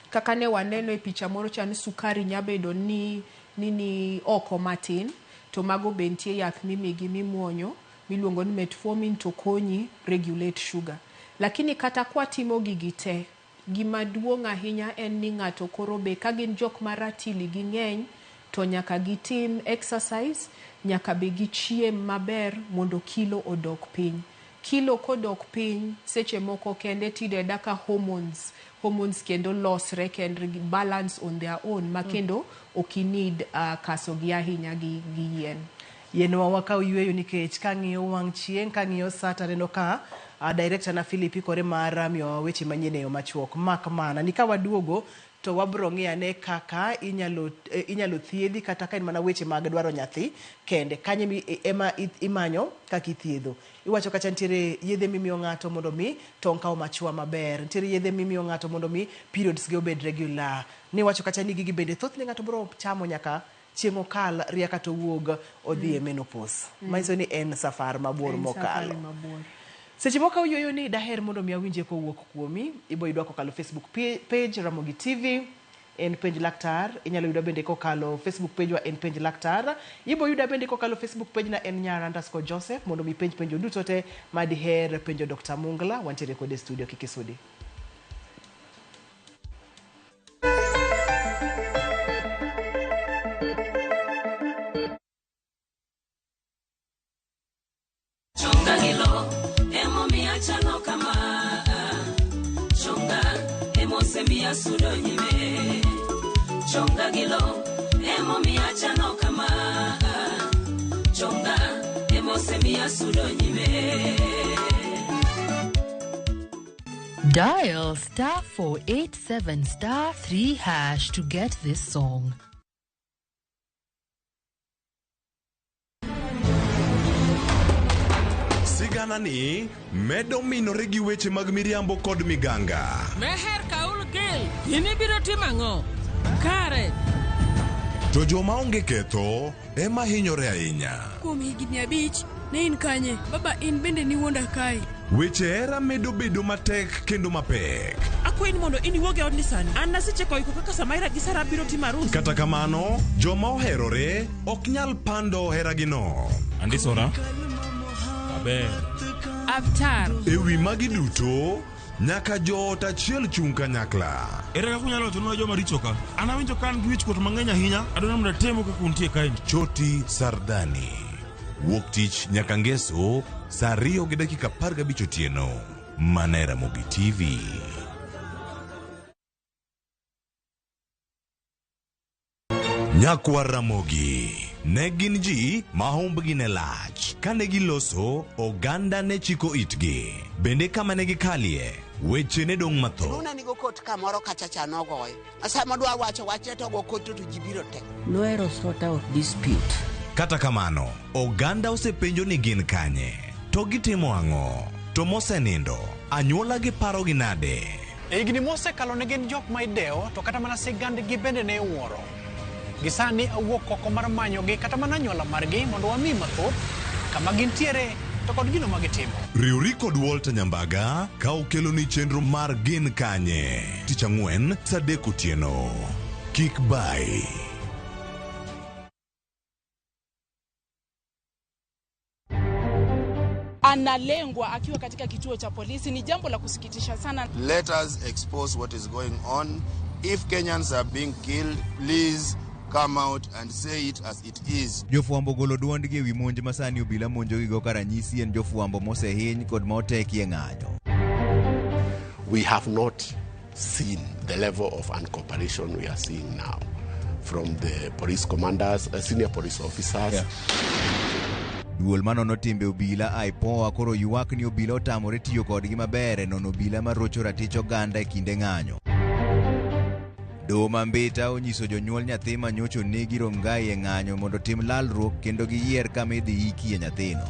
kaka ne waneno e picha moro cha ni sukari nya bedo ni oko matin, to mago be nitie yath mimigi mimuonyo miluongo ni metformin to konyi regulate sugar. Lakini kata kwatimo gigi te, Gima duong' ahinya en ni ng'ato koro be ka gin jok ma ratili gi ng'eny to nyaka gitim exercise, nyaka be gichiem maber mondo kilo odok piny. Kilo kodok piny seche moko kende tiyudo ka hormones, hormones kendo losre kendo balance on their own ma kendo ok i need kaso gi ahinya gi yien. Yienwa wakaw yueyo nikech kang'iyo wang' chieng', kang'iyo sa taneno ka director na Philip ikore mar miyowa weche manyien e yo machuok. Mak mana ni ka waduogo to wabro ng'iyo ane kaka inyalo thiedhi kata ka en mana weche mag dwaro nyathi kende. Kanye ema imanyo kaka ithiedho. Iwacho kacha nitiere yedhe mimiyo ng'ato mondo mi tong' kaw machwa maber. Nitiere yedhe mimiyo ng'ato mondo mi periods ge obed regular. Niwacho kacha ni gigi bende thothne ng'ato bro chamo nyaka chieng' okal ria kata owuog odhi e menopause. Manyiso ni en safar mabor En mokalo. safari mabor. Seche moko awuoyo ni daher mondo mi awinje kowuok kuomi, ibo yudwa kokalo Facebook page Ramogi TV, en Penj Laktar, inyalo yuda bende kokalo Facebook page wa en Penj Laktar, ibo yuda bende kokalo Facebook page na en Nyara_Joseph mondo mi penj penjo duto te madiher penjo Dr. Mungla, wantiere kode e studio kik isudi. Chonga gi lo emomiyo achalo kama. Chonga emosemiya sudo nyime. Chonga gi lo emomiyo achalo kama. Chonga emosemiya sudo nyime. Dial star 487 star 3 hash to get this song. Sigana ni medo minore gi weche mag miriambo kod miganga. Meher Kaul Gil, in ibiro timo ang'o? Kare. To joma onge ketho ema hinyore ahinya. Kuom higni 5, ne in kanye? Baba in bende niwuonda kae. Weche hera medo bedo matek kendo mapek. Akwayi ni mondo in iwuog e odni sani. An nasecheko iko kaka Samaira gi Sara biro timo arus. Kata kamano, joma oherore ok nyal pando heragino. Andisora. Maber. Avtar. E wi magi duto, nyaka joot achiel chung' kanyakla. Ere kaka unyalo wachonwa joma richo ka? An awinjo ka an gi wichkuot mang'eny ahinya. Adwaro mondo atemu kaka untie kaeni. Choti Sardani. Wuok tich nyaka ngeso saa 2:15 otieno. Mana e Ramogi TV. Nyakwar Ramogi ne gin ji ma humbgi ne lach. Kane giloso, oganda ne chiko itgi. Bende kama ne gikalie, weche ne dong' mathoth. Luna nigo kot kamoro kacha cha nogoyo. Sama dwa wacho wachne to go kot to ji biro te. Nohero sort out dispute. Kata kamano, oganda osepenjo ni gin kanye, to gitimo ang'o, to mosenindo, anyuola gi parogi nade? E higni mosekalo ne gin jok ma idewo to kata mana sigandgi bende ne iwuoro. Gisani awuok oko mar manyogi kata mana anyuola margi mondo wami mathoth kama gintiere to kod gino ma gitimo. Riwri kod Walter Nyambaga ka okeloni chenro mar Gin Kanye. Tich ang'wen, saa 3 otieno. Kik bai. Analengwa akiwa katika kituo cha polisi ni jambo la kusikitisha sana. Let us expose what is going on. If Kenyans are being killed, please come out and say it as it is. Jofwambo golo duondgi ewi monj ma sani obila monjogigo ka ranyisi en jofwambo mosehiny kod ma oteki e ng'anyo. We have not seen the level of uncooperation we are seeing now from the police commanders, senior police officers. Duol manono timbe obila IPOA koro ywak ni obila otamore tiyo kodgi maber e nono obila marocho ratich oganda e kinde ng'anyo. Doho ma Mbita onyiso jonyuol nyathi ma nyocha onegi Rongai e ng'anyo mondo otim lalruok kendo giyier kama idhi ikie nyathino.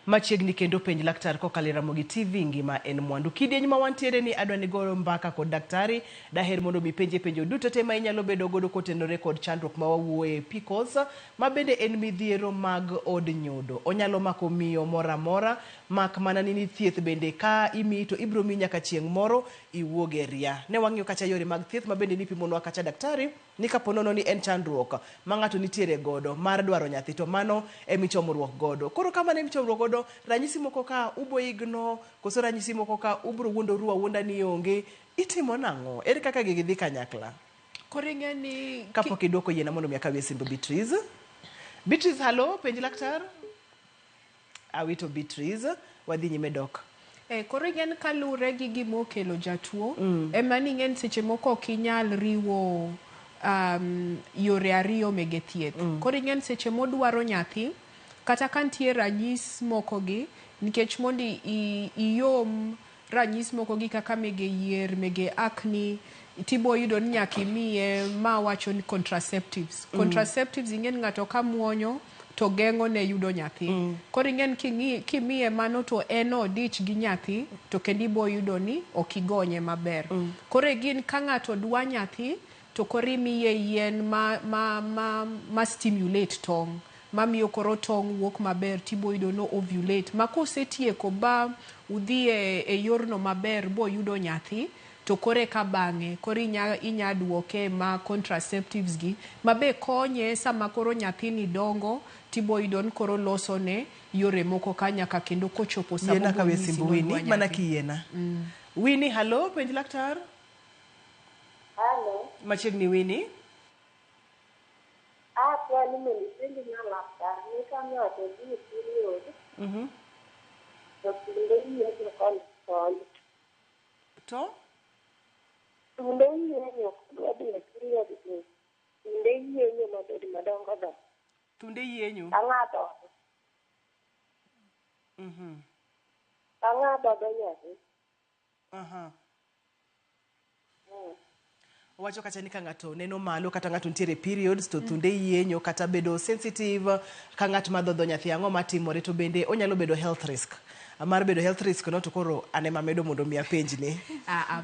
Machiegni kendo Penj Laktar kokalo e Ramogi TV ngima en mwandu. Kidieny ma wantiere ni adwa ni goyo mbaka kod daktari, daher mondo mi penje penjo duto te ma inyalo bedo godo kotenore kod chandruok ma wawuoye PCOS, ma bende en midhiero mag od nyodo. Onyalo mako miyo moro amora Mak mana ni thieth bende ka imiyi to ibiro miyi nyaka chieng' moro iwuog e ria. Ne wang'iyo kacha yore mag thieth ma bende nipimonwa kacha daktari ni kapo nono ni en chandruok ma ng'ato nitiere godo mar dwaro nyathi to mano emichomruok godo. Koro ka mano emichomruok godo, ranyisi moko ka ubo igno koso ranyisi moko ka ubro wuondoru awuonda ni onge, itimo nang'o? Ere kaka gigi dhi kanyakla? Koro ing'e ni Kapok idwoko yiena mondo mi akawie simb Beatrice. Beatrice, halo, penj laktar. Awito Beatrice, wadhi nyime dok. Koro ing'e ni kaluwre gi gima okelo jatuo, ema ni ing'e ni seche moko ok inyal riwo yore ariyo mege thieth. Koro ing'e ni seche modwaro nyathi, kata ka nitie ranyis moko gi, nikech mondo iyom ranyis moko gi kaka mege yier, mege acne, tibo yudo ni nyaka imiye ma wacho ni contraceptives. Contraceptives ing'e ni ng'ato ka muonyo to geng'o ne yudo nyathi. Koro ing'e ni kimiye mano to en odich gi nyathi to kendo ibo yudo ni ok igonye maber. Koro gin ka ng'ato dwa nyathi to koro imiye yien ma stimulate tong'. Mamiyo koro tong' wuok maber tibo yudo no ovulate. Ma kosetieko ba udhi e yorno maber boyudo nyathi to kore ka bang'e koro inya duoke ma contraceptives gi mabe konye sama koro nyathini dongo tibo yudo ni koro loso ne yore moko ka nyaka kendo kochopo sama Yiena kawie obonyisi simb ni Winnie, odwa mana nyathi. kiyiena. Winnie, halo, penj laktar. Halo. Machiegni Winnie. Akwa ni mondo ipenj na laktar ni ka ng'ato dhi e period to thunde yienyo koni koni. To? Thunde yienyo kodwa dhi e period to thunde yienyo mabed madongo dongo. Thunde yienyo? Ka ng'ato Ka ng'ato dho nyathi. Owacho kacha ni ka ng'ato neno malo kata ng'ato nitiere periods to thunde yienyo kata bedo sensitive ka ng'at ma dhodho nyathi ang'o matimore to bende onyalo bedo health risk. Mar bedo health risk no to koro an ema amedo mondo mi apenjni.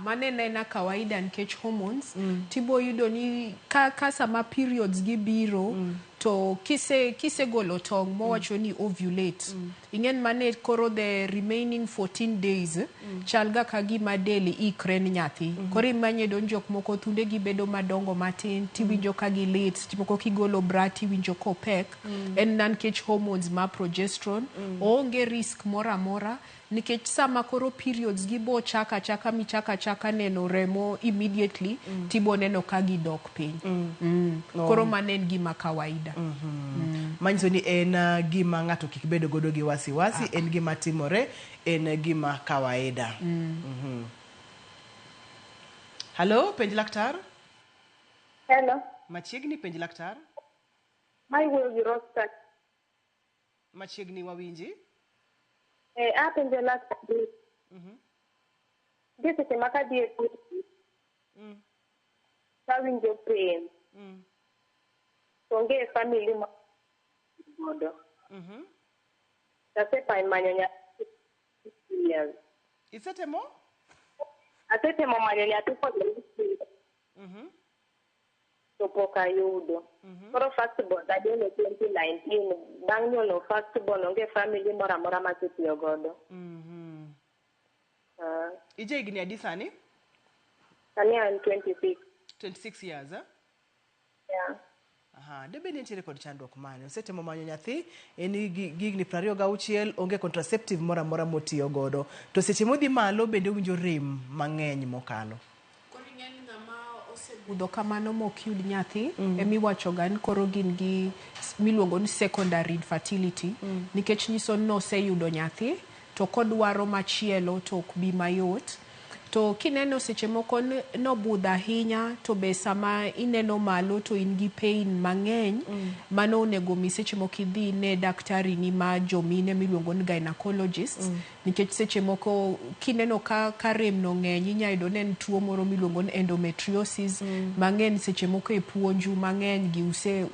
Mano en aena kawaida nikech hormones tibo yudo ni ka sama periods gi biro to kisegolo tong' mowacho ni ovulate. Ing'en mane koro the remaining 14 days chal ga ka gima del ikre ni nyathi. Koro imanye don jok moko thunde gi bedo madongo matin tiwinjo ka gilit, seche moko kigolo bra tiwinjo kopek. En na nikech hormones ma progesterone. Oonge risk moro amora nikech sama koro periods gi bo chaka chaka michaka chaka neno remo immediately tibo neno ka gidok piny. Koro mano en gima kawaida. Manyiso ni en gima ng'ato kik bed godo gi wasiwasi, en gima timore, en gima kawaida. Hello, penj laktar. Hello. Machiegni penj laktar. Ma iwuoyo gi Rosta. Machiegni wawinji. Apenjo laktar. Nitie seche ma kadhi e tawinjo pain. Onge e family ma godo. Asemanyo nyathi years. Isetemo? Asetemo manyo nyathi for the last to pok ayudo. Koro first born anyuolo 2019, bang' nyuolo first born onge family moro amora masetiyo godo. Ija higni adi sani? Sani an 26. 26 years, eh? Yeah. Aha, debe ni nitiere kod chandruok mane? Osetemo manyo nyathi, en gi higni 26, onge contraceptive moro amora motiyo godo. To seche modhi malo bende owinjo rem mang'eny mokalo. Koro ing'e ni ng'ama osebudho kamano mok yud nyathi, emiwacho ga ni koro gin gi miluongo ni secondary infertility, nikech nyiso ni noseyudo nyathi, to kodwaro machielo to ok bi mayot. To kineno seche moko nobudho ahinya to be sama ineno malo to in gi pain mang'eny, mano onego mi seche moko idhi ne daktari ni ma jomine miluongo ni gynecologist, nikech seche moko kineno ka rem no ng'eny inya yudo ni en tuo moro miluongo ni endometriosis, mang'eny seche moko e puonju mang'eny gi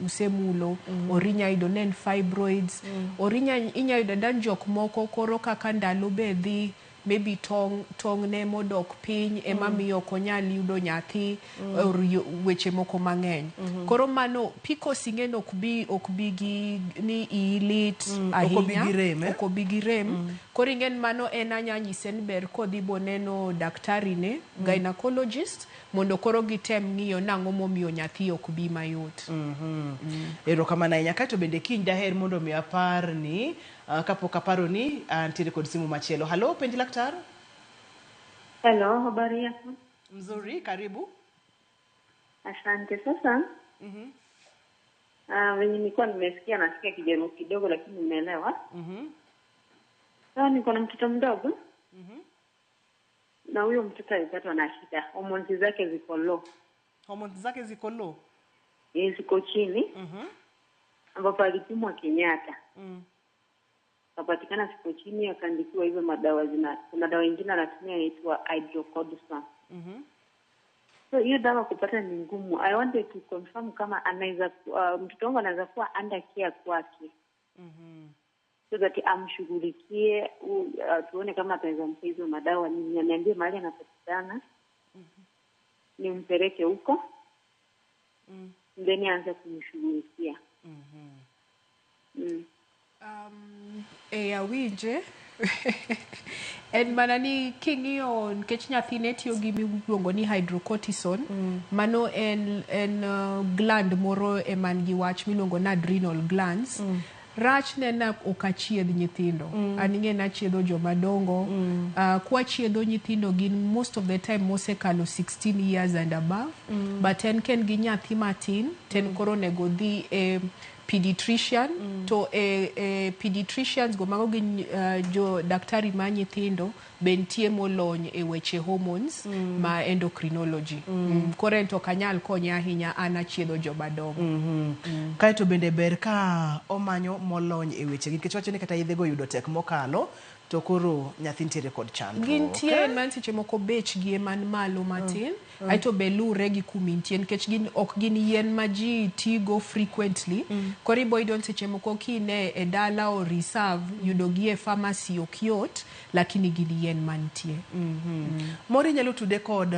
usemulo, or inya yudo ni en fibroids, or inya yudo ni jok moko koro kaka ndalo be dhi maybe tong tong'ne modok piny ema miyo ok onyal yudo nyathi or weche moko mang'eny. Koro mano PCOS ing'e ok bi gi ni iyi lit Ok obi ahinya gi rem, eh? Ok obi gi rem. Koro ing'e ni mano en anya nyise ni ber kodhi boneno daktari ne gynecologist mondo koro gitem ng'iyo nang'o momiyo nyathi ok bi mayot. Erokamano ahinya. Kaeto bende kiny daher mondo mi apar ni kapok aparo ni antiere kod simu machielo. Halo, penj laktar. Hello, habari yako? Mzuri, karibu. Asante. Sasa venye nilikuwa nimesikia, nasikia kijaribu kidogo, lakini nimeelewa. Sasa niko na mtoto mdogo na huyo mtoto alipatwa na shida, homoni zake ziko low. Homoni zake ziko low. Ziko chini, ambapo alipimwa Kenyatta akapatikana ziko chini, akaandikiwa hizo madawa zina, kuna dawa ingine anatumia inaitwa hydrocortisone. So hiyo dawa kupata ni ngumu. I wanted to confirm kama anaweza mtoto wangu anaweza kuwa under care kwake so that amshughulikie, tuone kama ataweza mpa hizo madawa, ni niambie mahali anapatikana, nimpeleke huko then aanze kumshughulikia. Awinje en mana ni king'iyo nikech nyathi ne tiyo gi miluongo ni hydrocortisone mano en gland moro eman gi wach miluongo ni adrenal glands. Rach ne na ok achiedh nyithindo. An ing'e nachiedho joma dongo. Kwachiedho nyithindo gin most of the time mosekalo 16 years and above. But en ken gi nyathi matin ten koro onego dhi e pediatrician to e pediatricians go mago gin jo daktari ma nyithindo be nitie molony e weche hormones ma endocrinology. Koro en to ok anyal konye ahinya, an achiedho joma dongo. Kaeto bende ber ka omanyo molony e wechegi nikech wacho ni kata yedhego yudo tek mokalo to koro nyathi nitiere kod chandruok. Gintie man seche moko bechgi eman malo matin aeto be lure gi kumintie nikech gin ok gin yien ma ji tigo frequently. Koro ibo yudo ni seche moko kine e dala o reserve yudo gi e pharmacy ok yot, lakini gin yien mantie. Moro inyalo tude kod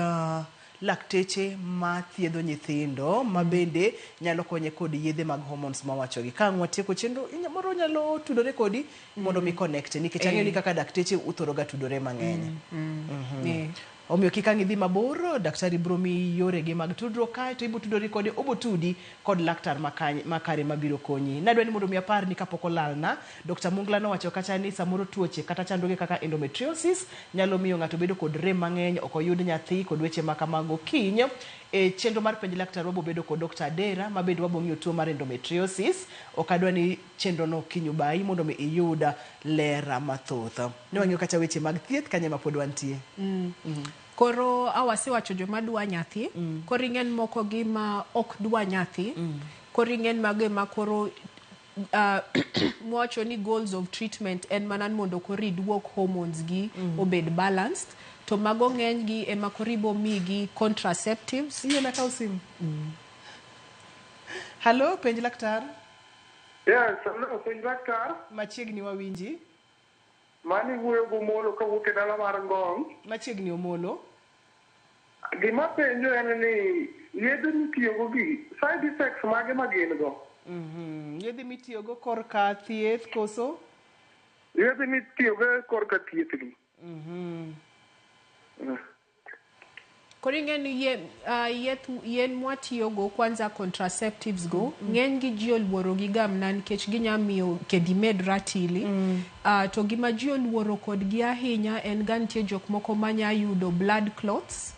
lakteche ma thiedho nyithindo ma bende nyalo konye kod yedhe mag hormones mawachogi. Ka ang' watieko chenro, moro nyalo tudore kodi mondo mi connect nikech ang'eyo ni kaka dakteche uthoro ga tudore mang'eny. Omiyo kik ang' idhi mabor, daktari biro miyi yoregi mag tudruok kae to ibo tudori kode, obo tudi kod laktar makare mabiro konyi. Nadwa ni mondo mi apar ni kapok olalna, Dr. Mungla nowacho kacha ni samoro tuoche kata chandruoge kaka endometriosis nyalo miyo ng'ato bedo kod rem mang'eny, ok oyud nyathi kod weche ma kamago. Kiny e chenro mar penj laktar wabo bedo kod Dr. Adera ma bende wabo ng'iyo tuo mar endometriosis. Ok adwa ni chenro no kiny obayi mondo mi iyud ler mathoth. Ne wang'iyo kacha weche mag thieth kanye ma pod wantie. Koro awasewacho joma dwa nyathi, koro ing'en moko gi ma ok dwa nyathi, koro ing'en mago ema koro mwacho ni goals of treatment en mana ni mondo koro iduok hormones gi obed balanced, to mago ng'eny gi ema koro ibo migi contraceptives. Iyiena kaw simu. Halo, penj laktar. Yes, hello, penj laktar. Machiegni wawinji. Mani wuoyo gomolo kawuok e dala mar Ngong. Machiegni Omolo. Gima penjo en ni yedhe mitiyogo gi side effects mage ma gin go? Yedhe mitiyogo korka thieth koso? Yedhe mitiyogo korka thieth gi. Koro ing'e ni yien mwatiyogo kwanza contraceptives go ng'eny gi ji oluoro gi gamna nikech ginya miyo kendo imed ratili. To gima ji oluoro kodgi ahinya en ga nitie jok moko manya yudo blood clots.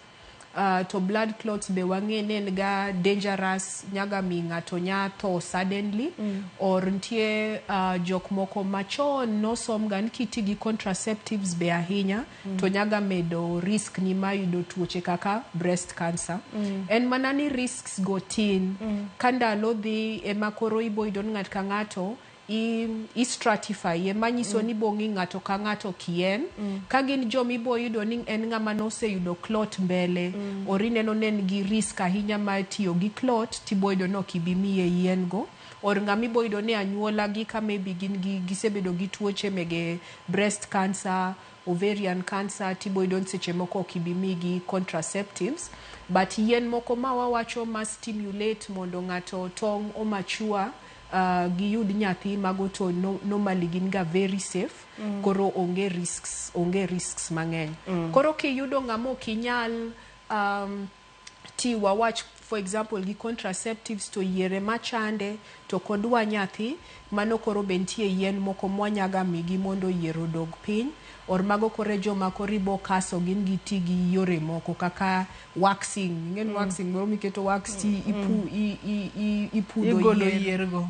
To blood clots be wang'e ni en ga dangerous, nyaga mi ng'ato nya tho suddenly. Or nitie jok moko machon nosom ga ni kiti gi contraceptives be ahinya to nyaga medo risk ni mar yudo tuoche kaka breast cancer. En mana ni risks go tin. Ka ndalo dhi ema koro ibo yudo ni ng'ato ka ng'ato i stratify ema nyiso ni bo ng'i ng'ato ka ng'ato kien. Ka gin joma ibo yudo ni en ng'ama noseyudo clot mbele or ineno ni en gi risk ahinya mar tiyo gi clot tibo yudo ni ok ibi miye yien go. Or ng'ama ibo yudo ni anyuola gi ka maybe gin gi gisebedo gi tuoche mege breast cancer ovarian cancer tiboyudo ni seche moko ok ibi migi contraceptives but yien moko ma wawacho ma stimulate mondo ng'ato tong' o mature giyud nyathi mago to no, normally gin ga very safe. Koro onge risks mang'eny. Koro kiyudo ng'ama ok inyal ti wawach for example gi contraceptives to yiere machande to kodwa nyathi mano koro be nitie yien moko mwanyaga migi mondo yier odog piny or mago koro e joma koro ibo kaso gin giti gi yore moko kaka waxing ing'eni. Waxing moro miketo wax ti ipu, i, i, i, ipudho Igolo yier. Yiergo.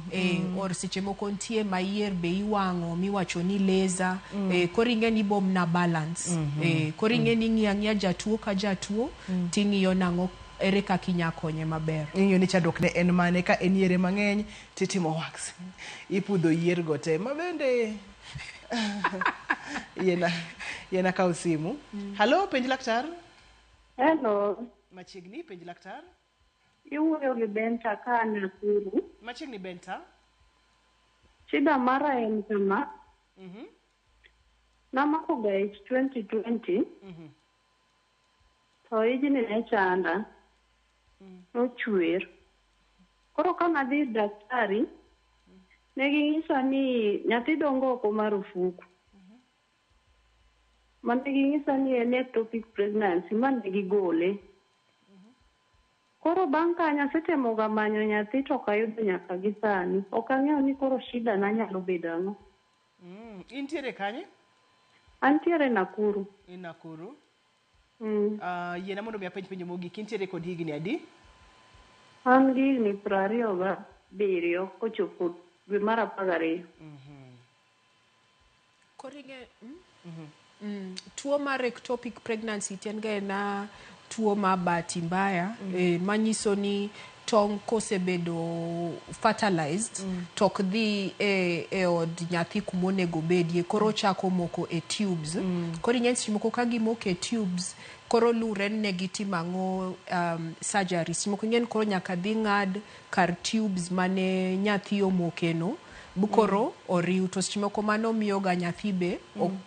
Or seche moko nitie ma yier be iwang'o miwacho ni laser. Koro ing'e ni ibo mna balance. Koro ing'e ni ing'iyo ang'iya jatuo ka jatuo ting'iyo nang'o ere kaka inya konye maber. Ing'iyo ni chandruok ne en mane ka en yiere mang'eny titimo wax ipudho yiergo te ma bende yiena yiena kaw simu. Halo, penj laktar. Hello. Machiegni, penj laktar. Iwuoyo gi Benta ka an Nakuru. Machiegni, Benta. Shida mara en kama. Namako ga ich 2020 to ijni ne chanda. Nochwer. Koro ka nadhi ir daktari, ne ging'isa ni nyathi dongo oko marufuku. Mane ging'isa ni en ectopic pregnancy ma ne gigole. Koro bang' kanyo asetemo ga manyo nyathi to ok ayudo nyaka gi sani. Ok ang'eyo ni koro shida na nyalo bedo ang'o. Intiere kanye? Antiere Nakuru. In Nakuru. Yiena mondo mi apenj penjo mogik. Intiere kod higni adi? An gi higni 27 kochopo dwe mar 12. Koro ing'e? Tuo mar ectopic pregnancy en ga en tuo ma bahati mbaya manyiso ni tong' kosebedo fertilized to ok dhi e od nyathi kumonego bedie koro chako moko e tubes. Koro ing'e ni seche moko ka gimoko e tubes koro lure ni ne gitimo ang'o surgery seche moko ing'e ni koro nyaka dhi ng'ad kar tubes mane nyathi omokeno koro oriw to seche moko mano miyo ga nyathi be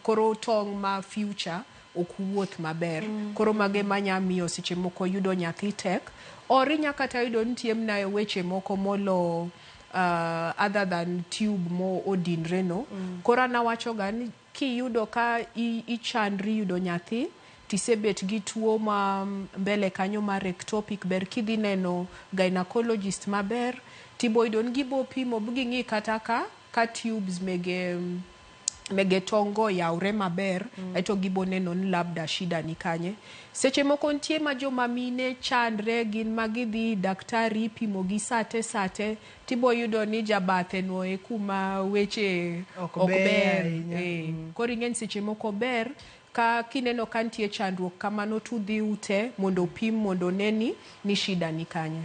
koro tong' ma future ok wuoth maber. Koro mago ema nya miyo seche moko yudo nyathi tek or inya kata yudo ni nitie mana weche moko molo other than tube mo odinre no. Koro an awacho ga ni kiyudo ka ichandri yudo nyathi tisebet gi tuo ma mbele kanyo mar ectopic ber kidhi neno gynecologist maber tibo yudo ni gibo pimo ging'i kata ka tubes mege tong' go oyawre maber aeto gibo neno ni labda shida ni kanye. Seche moko nitie ma joma mine chandre gin ma gidhi daktari ipimo gi sate sate tibo yudo ni jabathe no e kuma weche Ok ok ber ber ahinya. Koro ing'e ni seche moko ber ka kineno ka nitie chandruok kamano tudhi ute mondo opim mondo one ni shida ni kanye.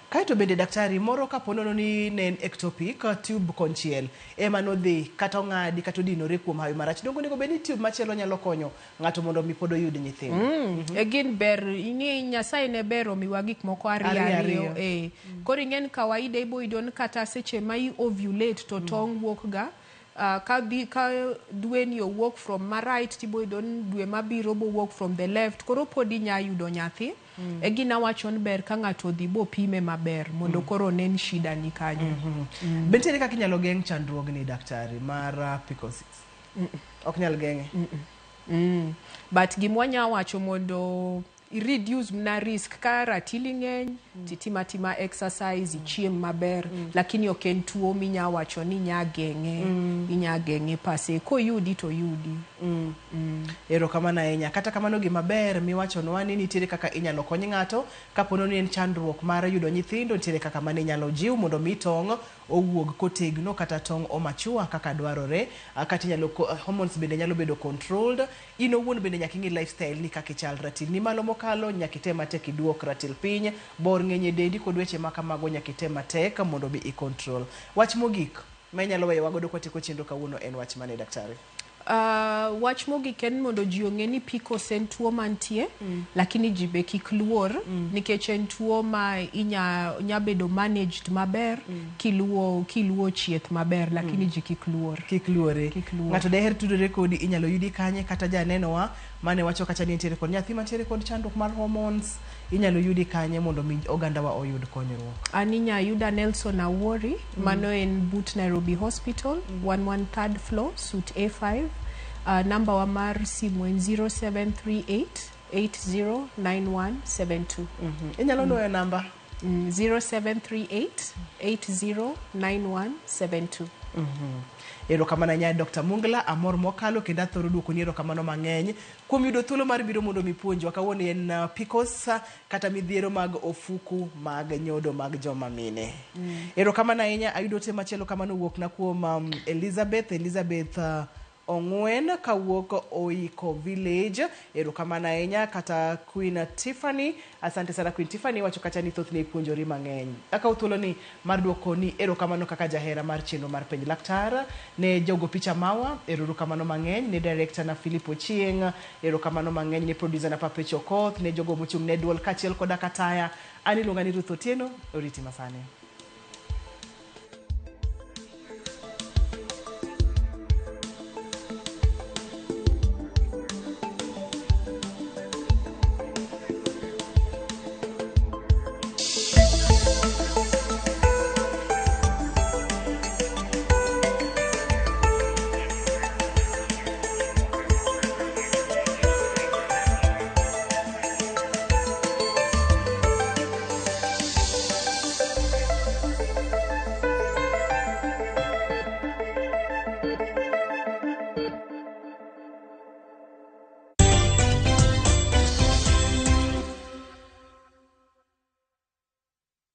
Kaeto bende daktari moro kapo nono ni ne en ectopic tube konchiel ema nodhi kata ong'adi kata odinore kuom hawi marach dongo onego bed ni tube machielo nyalo konyo ng'ato mondo mi pod oyud nyithindo. E gin ber ni Nyasaye ne ber omiwa gik moko ariyo Ariyo, ariyo ariyo. Koro ing'e ni kawaida ibo yudo ni kata seche ma i ovulate to tong' wuok ga ka dhi ka dwe ni owuok from ma right tibo yudo ni dwe mabiro bowuok from the left koro pod inya yudo nyathi. E gina wacho ni ber ka ng'ato odhi bopime maber mondo koro one ni shida ni kanye. Be nitiere kaka inyalo geng' chandruogni daktari mar PCOS? Ok nyal geng'e. But gimwanya wacho mondo i reduce mna risk ka ratili ng'eny titima tima exercise ichiem maber lakini ok en tuo minya wacho ni inya geng'e inya geng'e pase koyudi to yudi. Erokamano ahinya. Kata kamano gima ber miwachonwa ni nitiere kaka inyalo kony ng'ato kapo ni en chandruok mar yudo nyithindo nitiere kaka mane inyalo jiw mondo mi tong' owuog kotegno kata tong' omachua kaka dwarore. Kata inyalo hormones bende nyalo bedo controlled. In owuon bende nyaka ing'i lifestyle ni kaka ichal ratil ni malo mokalo nyaka item matek iduok ratil piny bor ng'eny e dendi kod weche ma kamago nyaka item matek mondo mi i control. Wach mogik ma inyalo weyo wagodo kwatieko chenro kawuono en wach mane daktari? Wach mogik en mondo ji ong'e ni PCOS en tuo mantie lakini ji be kik luor nikech en tuo ma inya nya bedo managed maber kiluwo chieth maber lakini ji kik luor. Kik luore. Kik luor. Ng'ato deher tudore kodi inyalo yudi kanye kata janenowa mane wacho kacha ni nitiere kod nyathi mantiere kod chandruok mar hormones inyalo yudi kanye mondo mi ogandawa oyud konyruok. An inya yuda Nelson Awori mano en but Nairobi Hospital 11 third floor suite A5. Namba wa mar simu en 0738 809172. Inyalo nuoyo namba? 0738 809172. Erokamano ahinya Dr. Mungla, amor mokalo kendo athoro duokoni erokamano mang'eny kuom yudo thuolo mar biro mondo mi puonjwa. Kawuono en PCOS kata midhiero mag ofuku mag nyodo mag joma mine. Erokamano ahinya, ayudo ote machielo kamano wuok na kuom Elizabeth Ong'wen kawuok Oiko Village. Erokamano ahinya kata Queen Tiffany, asante sana Queen Tiffany, wacho kacha ni thothne ipuonjori mang'eny. Akawo thuolo ni mar duoko ni erokamano kaka jahera mar chenro mar Penj Laktar, ne jogo picha mawa, erokamano mang'eny, ne director na Philip Ochieng, erokamano mang'eny ne producer na Papecho Okoth, ne jogo mochung' ne duol kaachiel koda kataya. An iluonga ni Ruth Otieno, oriti masani.